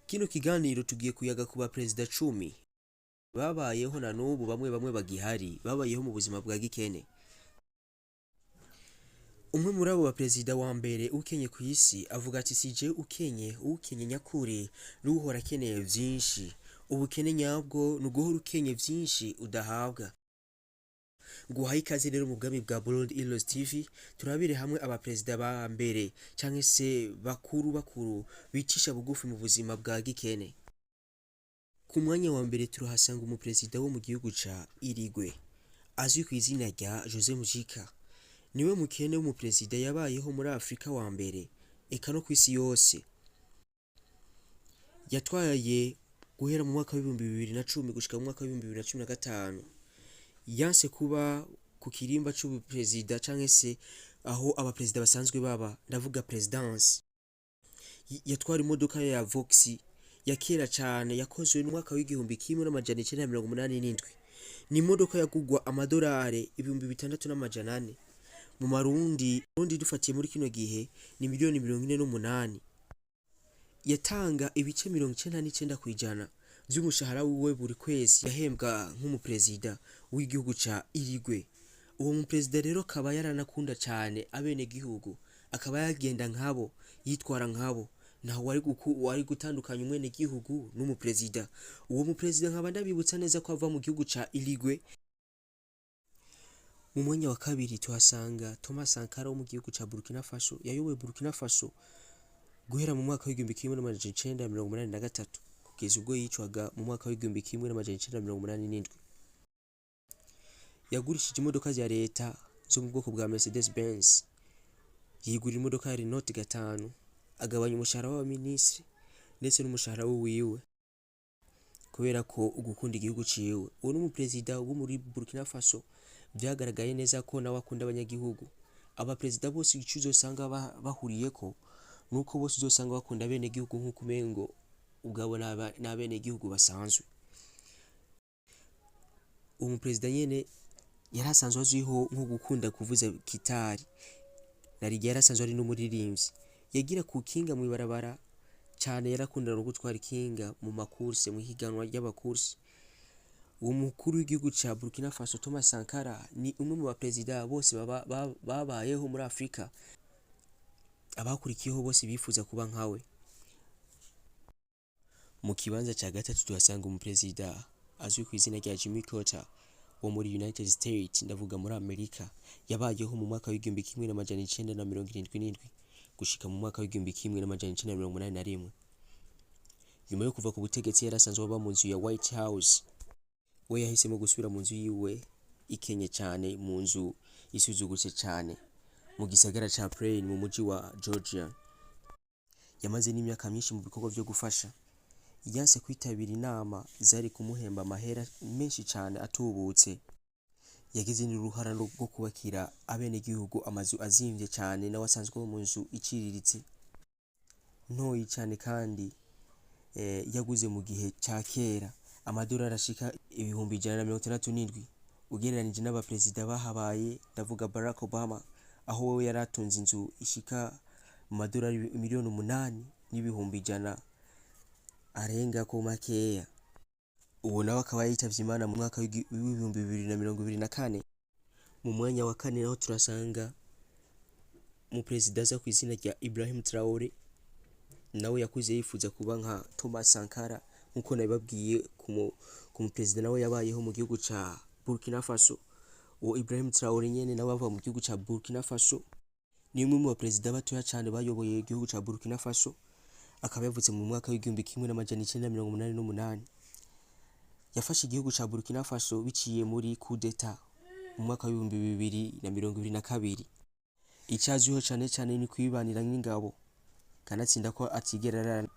Kino kiganiro tugiye kuyaga ku baperezida 10 babayeho na n'ubu bamwe bamwe bagihari, babayeho mu buzima bwa gikene. Umwe muri abo baperezida wa mbere ukenye ku isi avuga ati: "Si jewe ukenye, ukenye nyakuri n'uhora akeneye vyinshi. Ubukene nyabwo ni uguhora ukenye vyinshi udahabwa." Nguhaye ikaze rero mu bwami bwa Burundi Heroes TV, turabire hamwe abaperezida ba mbere canke se bakuru bakuru bicisha bugufi mu buzima bwa gikene. Ku mwanya wa mbere turahasanga umuperezida wo mu gihugu ca Uruguay azwi ku izina rya Jose Mujica. Niwe mukene w'umuperezida yabayeho muri Afrika wa mbere, eka no kw'isi yose. Yatwaye guhera mu mwaka w'2010 gushika mu mwaka w'2015. Yanse kuba ku kirimba c'ubuperezida canke se aho abaperezida basanzwe baba, ndavuga présidence. Yatwara imodoka ya Vox ya kera cane yakozwe mu mwaka w'1987. Ni imodoka yagurwa amadolari 6400 mu marundi. Rundi dufatiye muri kino gihe ni miliyoni 48. Yatanga ibice 99% vy'umushahara wiwe buri kwezi yahembwa nk'umuperezida w'igihugu ca Uruguay. Uwo muperezida rero akaba yaranakunda cane abenegihugu, akaba yagenda nkabo, yitwara nkabo, ntaho wari gutandukanya umwenegihugu n'umuperezida. Uwo muperezida nkaba ndabibutsa neza ko ava mu gihugu ca Uruguay. Mu mwanya wa kabiri tuhasanga Thomas Sankara wo mu gihugu ca Burkina Faso. Yayoboye Burkina Faso guhera mu mwaka w'1983 kugeza ubwo yicwaga mu mwaka w'1987. Yagurishije imodoka za leta zo mu bwoko bwa Mercedes Benz, yigurira imodoka ya Renault 5, agabanya umushahara w'abaminisitiri ndetse n'umushahara wiwe kubera ko ugukunda igihugu ciwe. Uwo ni umuperezida wo muri Burkina Faso, vyagaragaye neza ko nawe akunda abanyagihugu. Abaperezida bose ico uzosanga bahuriyeko nuko bose uzosanga bakunda abenegihugu nk'uko umengo ubwabo n'abenegihugu basanzwe. Uwo muperezida nyene yari asanzwe azwiho nko gukunda kuvuza gitari, narirya yari asanzwe ari n'umuririmbyi. Yagira ku kinga mw'ibarabara cane, yarakunda no gutwara ikinga mu ma courses, mw'ihiganwa ry'ama courses. Uwo mukuru w'igihugu ca Burkina Faso Thomas Sankara ni umwe mu baperezida bose babayeho muri Afrika abakurikiyeho bose bifuza kuba nkawe. Mu kibanza ca gatatu tuhasanga umuperezida azwi ku izina rya Jimmy Carter wo muri United States, ndavuga muri Amerika. Yabayeho mu mwaka w'1977 gushika mu mwaka w'1981. Nyuma yo kuva ku butegetsi yari asanzwe aba mu nzu ya White House. We yahisemo gusubira mu nzu yiwe ikenye cane, mu nzu isuzuguritse cane mu gisagara ca Plain mu muji wa Georgia. Yamaze n'imyaka myinshi mu bikorwa vyo gufasha. Yanse kwitabira inama zari kumuhemba amahera menshi cane atubutse. Yagize n'uruhara rwo kubakira abenegihugu amazu azimvye cane, nawe asanzwe aba mu nzu iciriritse ntoyi cane kandi yaguze mu gihe ca kera amadolari ashika 167,000 ugereranije n'abaperezida bahabaye, ndavuga Barack Obama, aho wewe yari atunze inzu ishika mu madolari 8,100,000 arenga ko makeya. Uwo nawe akaba yitavye Imana mu mwaka w'2024. Mu mwanya wa kane naho turasanga umuperezida aza ku izina rya Ibrahim Traore. Nawe yakuze yifuza kuba nka Thomas Sankara nkuko nabibabwiye ku muperezida nawe yabayeho mu gihugu ca Burkina Faso. Uwo Ibrahim Traore nyene nawe ava mu gihugu ca Burkina Faso, ni umwe mu baperezida batoya cane bayoboye igihugu ca Burkina Faso. Akaba yavutse mu mwaka w'1988. Yafashe igihugu ca Burkina Faso biciye muri coup d'etat mu mwaka w'2022. Icazwiho cane cane ni kwibanira n'ingabo, kanatsinda ko atigera arara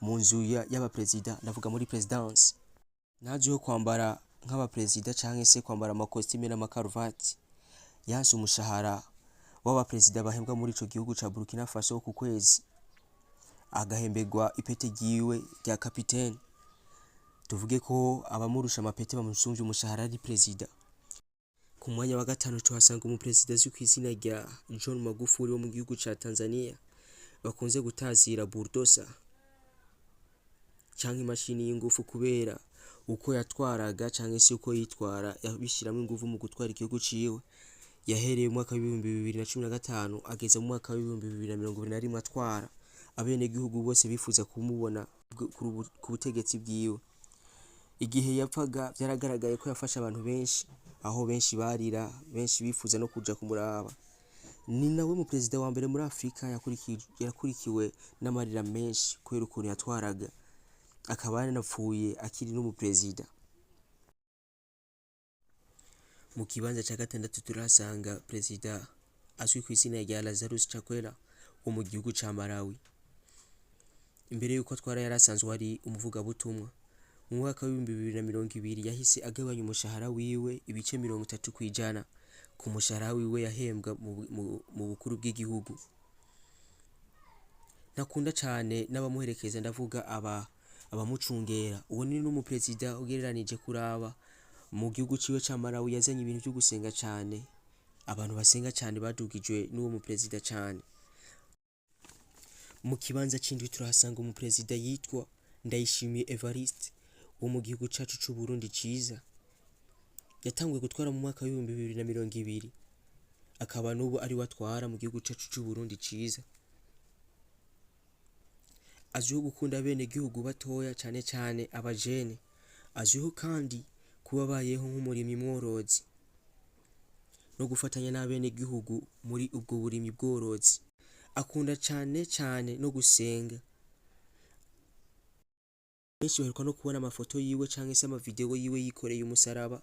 mu nzu y'abaperezida, ndavuga muri présidence. Ntazwiho kwambara nk'abaperezida canke se kwambara amakositime n'amakaruvati. Yanse umushahara w'abaperezida bahembwa muri ico gihugu ca Burkina Faso ku kwezi, agahemberwa ipete ryiwe rya kapitene. Tuvuge ko abamurusha amapete bamusumvye umushahara ari perezida. Ku mwanya wa gatanu tuhasanga umuperezida azwi ku izina rya John Magufuli wo mu gihugu ca Tanzania, bakunze gutazira Bulldozer. Canke imashini y'ingufu, kubera uko yatwaraga canke se uko yitwara, yabishiramwo ingufu mu gutwara igihugu ciwe. Yahereye mu mwaka w'2015 ageza mu mwaka w'2021 atwara. Abenegihugu bose bifuza kumubona ku butegetsi bwiwe. Igihe yapfaga, vyaragaragaye ko yafashe abantu benshi, aho benshi barira, benshi bifuza no kuja kumuraba. Ni nawe mu perezida wa mbere muri Afrika yakurikiwe n'amarira menshi kubera ukuntu yatwaraga, akaba yanapfuye akiri n'umuperezida. Mu kibanza ca gatandatu turahasanga perezida azwi ku izina rya Lazarus Chakwera wo mu gihugu ca Malawi. Imbere yuko atwara, yari asanzwe ari umuvugabutumwa. Mu mwaka w'2020 yahise agabanya umushahara wiwe ibice 30% ku mushahara wiwe yahembwa mu bukuru bw'igihugu. Ntakunda cane n'abamuherekeza, ndavuga aba abamucungera. Uwo ni n'umuperezida ugereranije kuraba mu gihugu ciwe ca Malawi yazanye ibintu vyo gusenga cane. Abantu basenga cane badugijwe n'uwo muperezida cane. Mu kibanza c'indwi turahasanga umuperezida yitwa Ndayishimiye Evariste wo mu gihugu cacu c'Uburundi ciza. Yatanguye gutwara mu mwaka w'2020, akaba n'ubu ariwe atwara mu gihugu cacu c'Uburundi ciza. Azwiho gukunda abenegihugu batoya, cane cane abajene. Azwiho kandi kuba abayeho nk'umurimyi mworozi no gufatanya n'abenegihugu muri ubwo burimyi bworozi. Akunda cane cane no gusenga. Benshi baheruka no kubona amafoto yiwe canke se amavideo yiwe yikoreye umusaraba.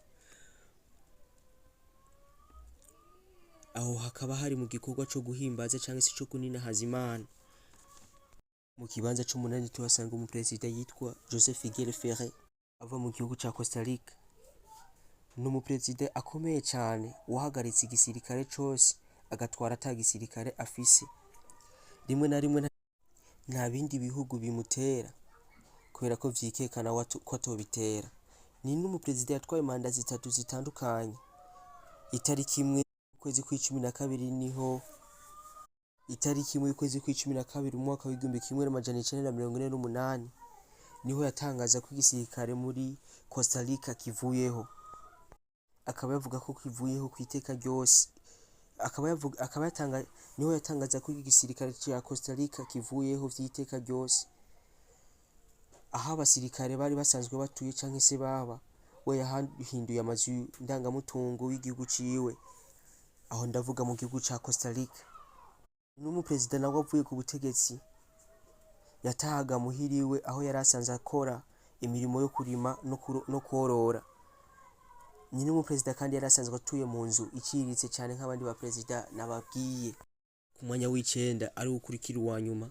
Aho hakaba hari mu gikorwa co guhimbaza canke se co kuninahaza Imana. Mu kibanza c'umunani tuhasanga umuperezida yitwa Jose Figuel Ferrer ava mu gihugu ca Costa Rica. Ni umuperezida akomeye cane wahagaritse igisirikare cose, agatwara ata gisirikare afise. Rimwe na rimwe nta bindi bihugu bimutera kubera ko vyikeka nawe ko atobitera. Ni n'umuperezida yatwaye manda zitatu zitandukanye. Itariki 1 ukwezi kw'icumi na kabiri, niho itariki 1 y'ukwezi kw'icumi na kabiri mu mwaka w'1948 niho yatangaza ko igisirikare muri Costa Rica kivuyeho. Akaba yavuga ko kivuyeho kw'iteka ryose. Akaba yavuga, akaba yatanga, niho yatangaza ko igisirikare ca Costa Rica kivuyeho vy'iteka ryose. Aho abasirikare bari basanzwe batuye canke se baba, we yahahinduye amazu ndangamutungo y'igihugu ciwe. Aho ndavuga mu gihugu ca Costa Rica. N'umuperezida nawe avuye ku butegetsi yatahaga muhira iwe, aho yari asanzwe akora imirimo yo kurima no kworora. Ni n'umuperezida kandi yari asanzwe atuye mu nzu iciriritse cane nk'abandi baperezida nababwiye. Ku mwanya w'icenda, ari wo ukurikira uwa nyuma,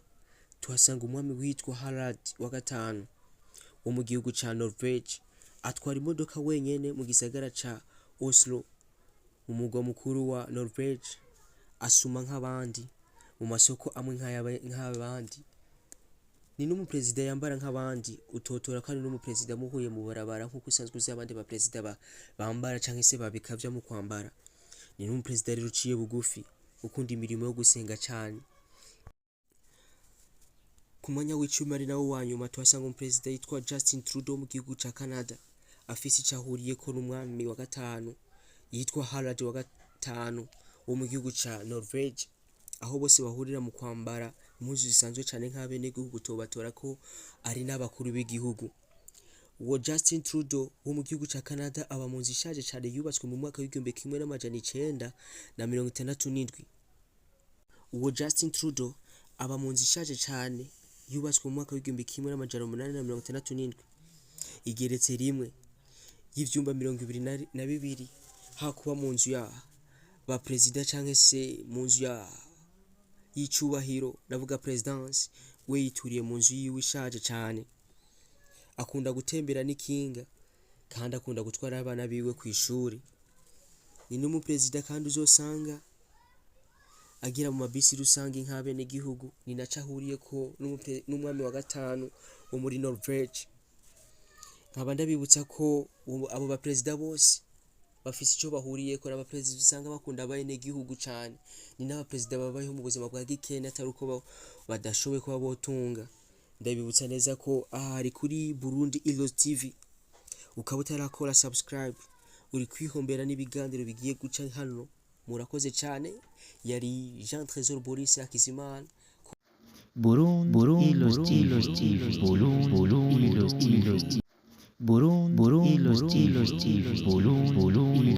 tuhasanga umwami witwa Harald wa gatanu wo mu gihugu ca Norvege. Atwara imodoka wenyene mu gisagara ca Oslo, mu mugwa mukuru wa Norvege. Asuma nk'abandi mu masoko amwe nk'abandi. Ni n'umuperezida yambara nk'abandi, utotora kandi n'umuperezida muhuye mu barabara nk'uko usanzwe uzi abandi baperezida bambara canke se babikavya mu kwambara. Ni n'umuperezida rero uciye bugufi, ukunda imirimo yo gusenga cane. Ku mwanya w'10, ari nawo wa nyuma, tuhasanga umuperezida yitwa Justin Trudeau mu gihugu ca Canada, afise ico ahuriyeko n'umwami wa gatanu yitwa Harald wa gatanu wo mu gihugu ca Norvege, aho bose bahurira mu kwambara impuzu zisanzwe cane nk'abenegihugu, tobatora ko ari n'abakuru b'igihugu. Uwo Justin Trudeau wo mu gihugu ca Canada aba mu nzu ishaje cane yubatswe mu mwaka w'1967. Uwo Justin Trudeau aba mu nzu ishaje cane yubatswe mu mwaka w'1867, igeretse rimwe, y'ivyumba 22. Hakuba mu nzu ya ba perezida canke se mu nzu ya y'icubahiro, ndavuga présidence, we yituriye mu nzu yiwe ishaje cane. Akunda gutembera n'ikinga kandi akunda gutwara abana biwe kw'ishuri. Ni n'umuperezida kandi uzosanga agira mu mabisi rusange nk'abenegihugu. Ni naco ahuriyeko n'umwami wa gatanu wo muri Norvege. Nkaba ndabibutsa ko abo baperezida bose bafise ico bahuriyeko, n'abaperezida usanga bakunda abenegihugu cane. Ni n'abaperezida babayeho mu buzima bwa gikene, atari uko badashoboye kuba botunga. Ndabibutsa neza ko aha hari kuri Burundi Heroes TV. Ukaba utarakora subscribe, uri kwihombera n'ibiganiro bigiye guca hano. Murakoze cyane. Yari Jean Trésor Boris Hakizimana. Burundi, Burundi, Burundi, Burundi, Burundi, Burundi, Burundi, Burundi, Burundi.